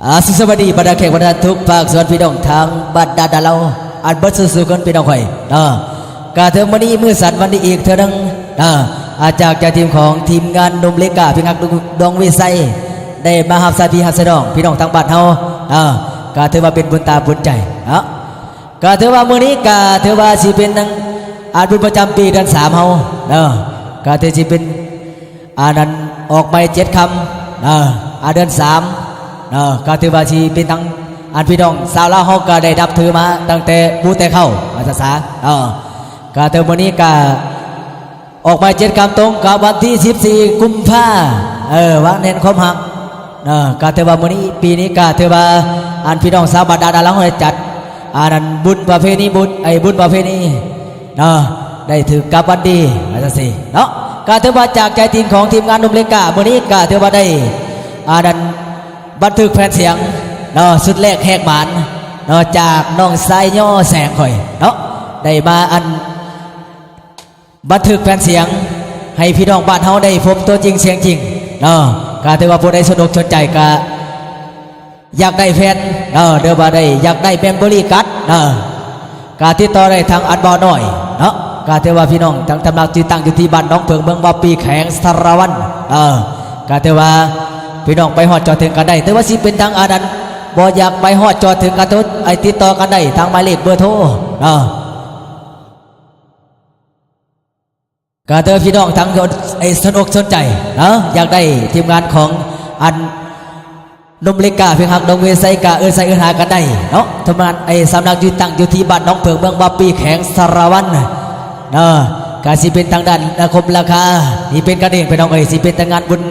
ອາ ສະບາຍດີບັນດາແຂກບັນດາທ່ານທຸກພາກສ່ວນ ພີ່ນ້ອງທາງບ້ານດາດາເລົາ ອັນເບິດສູ່ໆຄົນ ພີ່ນ້ອງຂ້ອຍເນາະ. ກະເຖິງມື້ນີ້ມື້ສັນວັນດີອີກເທື່ອໜຶ່ງເນາະ ອາ ຈາກໃຈທີມຂອງທີມງານໜຸ່ມເລກາ ເພງຮັກດວງວິໄສ ໄດ້ມາຮັບໃຊ້ພີ່ຮັບໃຊ້ນ້ອງ ພີ່ນ້ອງທາງບ້ານເຮົາເນາະ ກະຖືວ່າເປັນບຸນຕາບຸນໃຈເນາະ. ກະຖືວ່າມື້ນີ້ກະຖືວ່າຊິເປັນອັນບຸນປະຈຳປີເດືອນສາມເຮົາເນາະ ກະຖືຊິເປັນ ອັນນັ້ນອອກໃໝ່ເຈັດຄຳ ເອີ ອາ ເດືອນສາມ ເອີ ກໍຖືວ່າຊິເປັນທາງ ອັນ ພີ່ນ້ອງຊາວລາວເຮົາກໍໄດ້ນັບຖືມາຕັ້ງແຕ່ປູ່ແຕ່ເກົ່າ ວ່າຊັ້ນຊະ ເອີ ກໍເຖິງມື້ນີ້ກໍອອກໃໝ່ເຈັດຄຳ ຕົງກັບວັນທີສິບສີ່ ກຸມພາ ເອີ ວັນແຫ່ງຄວາມຮັກ ເອີ ກໍຖືວ່າມື້ນີ້ ປີນີ້ກໍຖືວ່າ ອັນ ພີ່ນ້ອງຊາວບ້ານດາດາລາວເຮົາໄດ້ຈັດ ອັນນັ້ນ ບຸນປະເພນີ ບຸນ ໄອ້ ບຸນປະເພນີ ເນາະ ໄດ້ຖືກກັບວັນດີ ວ່າຊັ້ນຊິເນາະ. ກໍຖືວ່າຈາກໃຈຈິງຂອງທີມງານໜຸ່ມເລກາ ມື້ນີ້ກໍຖືວ່າໄດ້ ອັນນັ້ນ ບັນທຶກແຜ່ນສຽງເນາະ ຊຸດແລກແຫກໝານເນາະ ຈາກນ້ອງຊາຍຍໍແສງຂ້ອຍເນາະ ໄດ້ມາ ອັນ ບັນທຶກແຜ່ນສຽງໃຫ້ພີ່ນ້ອງບ້ານເຮົາໄດ້ພົບຕົວຈິງສຽງຈິງເນາະ. ກໍຖືວ່າຜູ້ໃດສົນອົກສົນໃຈກໍ ຢາກໄດ້ແຜ່ນເນາະ ຫຼືວ່າໄດ້ ຢາກໄດ້ເມມໂມຣີກາດເນາະ ກໍຕິດຕໍ່ໄດ້ທາງອັນບ່າວນ້ອຍເນາະ. ກໍຖືວ່າພີ່ນ້ອງທາງຕຳໜັກທີ່ຕັ້ງຢູ່ທີ່ບ້ານໜອງເຜິ້ງ ເມືອງວາປີ ແຂວງສາລະວັນເນາະ ກໍຖືວ່າພີ່ນ້ອງໄປຮອດຈອດເຖິງກັນໄດ້ ແຕ່ວ່າຊິເປັນທາງອັນນັ້ນ ບໍ່ຢາກໄປຮອດຈອດເຖິງກັນ ໂທ ໄອ້ ຕິດຕໍ່ກັນໄດ້ທາງໝາຍເລກເບີໂທເນາະ. ກໍເດີ ພີ່ນ້ອງທັງ ໄອ້ ສົນອົກສົນໃຈເນາະ ຢາກໄດ້ທີມງານຂອງ ອັນ ໜຸ່ມເລກາ ເພງຮັກດວງວິໄສ ກະເອີ້ນໃສ່ເອີ້ນຫາກັນໄດ້ເນາະ. ທຳງານ ໄອ້ ສຳນັກຢູ່ ຕັ້ງຢູ່ທີ່ບ້ານໜອງເຜິ້ງ ເມືອງວາປີ ແຂວງສາລະວັນເນາະ. ກະຊິເປັນທາງດ້ານລາຄົມລາຄາທີ່ເປັນກັນເອງ ພີ່ນ້ອງເອີຍ ຊິເປັນແຕ່ງານບຸນ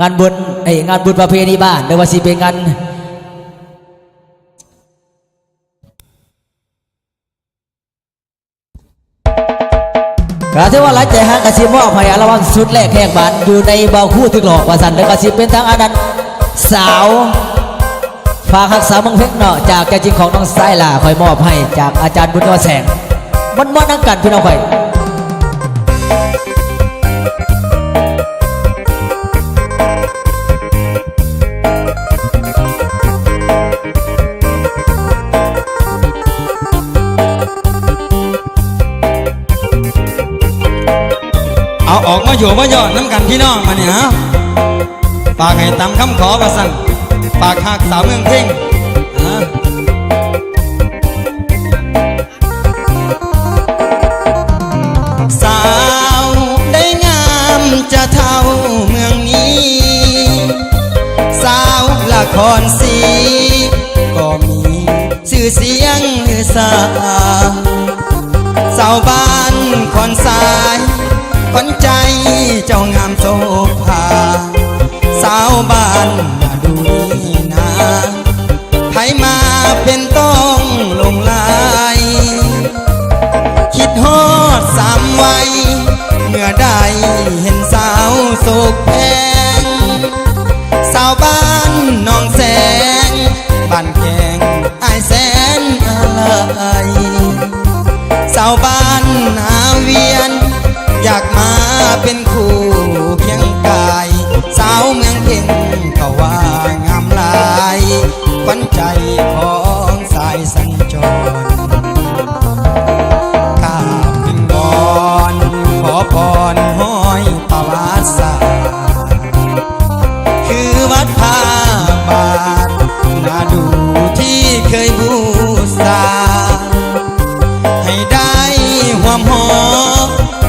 ງານບຸນ ເອີ ງານບຸນປະເພນີບ້ານ ຫຼືວ່າຊິເປັນງານ ກໍຖືວ່າຫຼາຍໃຈຮັກ ກໍຊິມອບໃຫ້ອັລບັມຊຸດແລກແຫກບານຢູ່ໃນເບົາຄູຖືກຫຼອກວ່າຊັ້ນ ແລ້ວກໍຊິເປັນທາງອັນນັ້ນ ສາວຝາກຮັກສາວເມືອງເພັງເນາະ ຈາກໃຈຈິງຂອງນ້ອງຊາຍຫຼ້າ ຂ້ອຍມອບໃຫ້ຈາກອາຈານບຸນຍອດແສງ ມ່ວນໆນຳກັນ ພີ່ນ້ອງຂ້ອຍ. ເອົາ ອອກມາໂຫຍມາຢອດນຳກັນ ພີ່ນ້ອງ ມານີ້ ເອົາ ຝາກໃຫ້ຕາມຄຳຂໍວ່າຊັ້ນ ຝາກຮັກສາວເມືອງເພັງ ເອົາ. ສາວໄດ້ງາມຈະເທົ່າເມືອງມີ ສາວລະຄອນສີກໍມີຊື່ສຽງລືຊາ ສາວບ້ານຄອນຊາຍ ຂວັນໃຈເຈົ້າງາມໂສພາ ສາວບ້ານນາດູນີ້ນາ ໃຜມາເປັນຕ້ອງຫຼົງໄຫຼ ຄິດຮອດສາມໄວ ເມື່ອໄດ້ເຫັນສາວໂສກແພງ ສາວບ້ານໜອງແສງ ບ້ານແກງອ້າຍແສນອາໄລ ຊາວບ້ານນາວຽນ ຢາກມາເປັນຄູ່ຄຽງກາຍ ສາວເມືອງເພັງກໍວ່າງາມຫຼາຍ ຂວັນໃຈຂອງສາຍສັນຈອນ ກາບວິງວອນຂໍພອນຮ້ອຍປະຫວັດສາດ ຄືວັດພາບາດນາດູທີ່ເຄີຍບູຊາ ໃຫ້ໄດ້ຮ່ວມຫໍ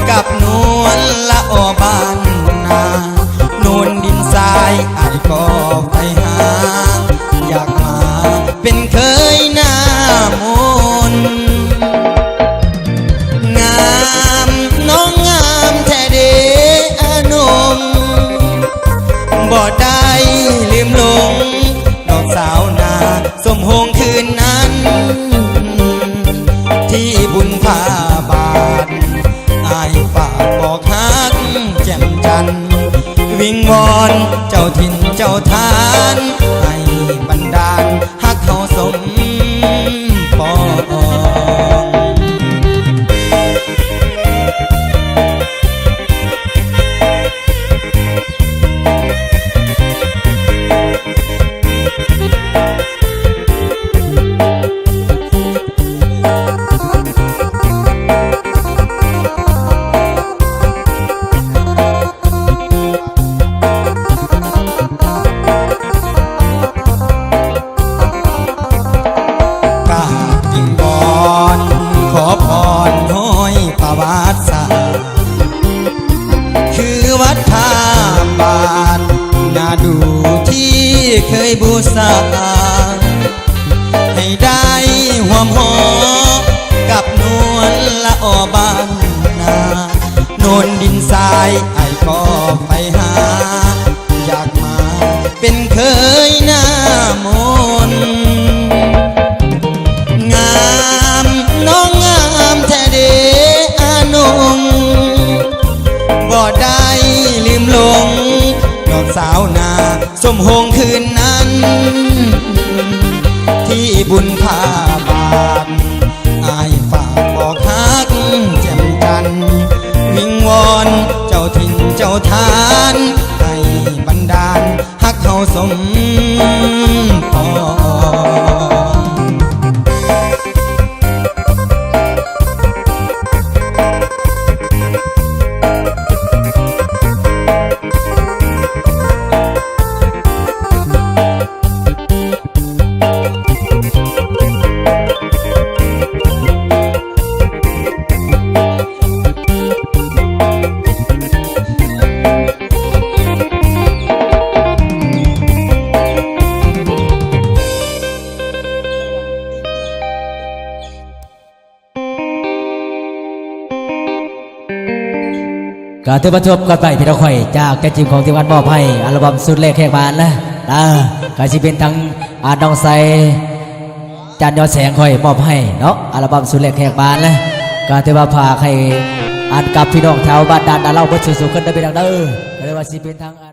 ກັບນວນລະອໍບ້ານນາ ໂນນດິນຊາຍອ້າຍກໍໄປຫາ ຢາກມາເປັນເຂີຍໜ້າມົນ ງາມນ້ອງງາມແທ້ເດອານົງ ບໍ່ໄດ້ລືມຫຼົງດອກສາວນາສົມຫົງຄືນນັ້ນ ທີ່ບຸນພາບາດ ອ້າຍຝາກບອກຮັກແຈ່ມຈັນ ວິງວອນເຈົ້າຖິ່ນເຈົ້າຖານ ໃຫ້ບັນດານຮັກເຮົາສົມປອງ. ເ ທີ່ເຄີຍບູຊາ ໃຫ້ໄດ້ຮ່ວມຫໍກັບນວນລະອໍບ້ານນາ ໂນນດິນຊາຍອ້າຍກໍໄປຫາ ຢາກມາເປັນເຂີຍໜ້າມົນ. ງາມ ນ້ອງງາມແທ້ເດອານົງ ບໍ່ໄດ້ລືມຫຼົງ ດອກສາວໜ້າ ສົມໂຮງຄືນນັ້ນ ທີ່ບຸນພາບາດ ອ້າຍຝາກບອກຮັກແຈ່ມຈັນ ວິງວອນເຈົ້າຖິ່ນເຈົ້າຖານ ໃຫ້ບັນດານຮັກເຮົາສົມປອງ. ກໍຖືວ່າຈົບກັນໄປພີ່ນ້ອງຂ້ອຍ ຈາກໃຈຈິງຂອງທີມງານມອບໃຫ້ອັລບັມຊຸດແລກແຫກບານນະ ເອີ ກໍຊິເປັນທາງ ອາ ນ້ອງໄຊ ຈັນຍອດແສງຂ້ອຍມອບໃຫ້ເນາະ ອັລບັມຊຸດແລກແຫກບານນະ ກໍຖືວ່າຝາກໃຫ້ ອັນ ກັບພີ່ນ້ອງຊາວບ້ານດ່ານນາເລົ່າເບິດສູ່ໆຄົນເດີພີ່ນ້ອງເດີ ກໍຖືວ່າຊິເປັນທາງ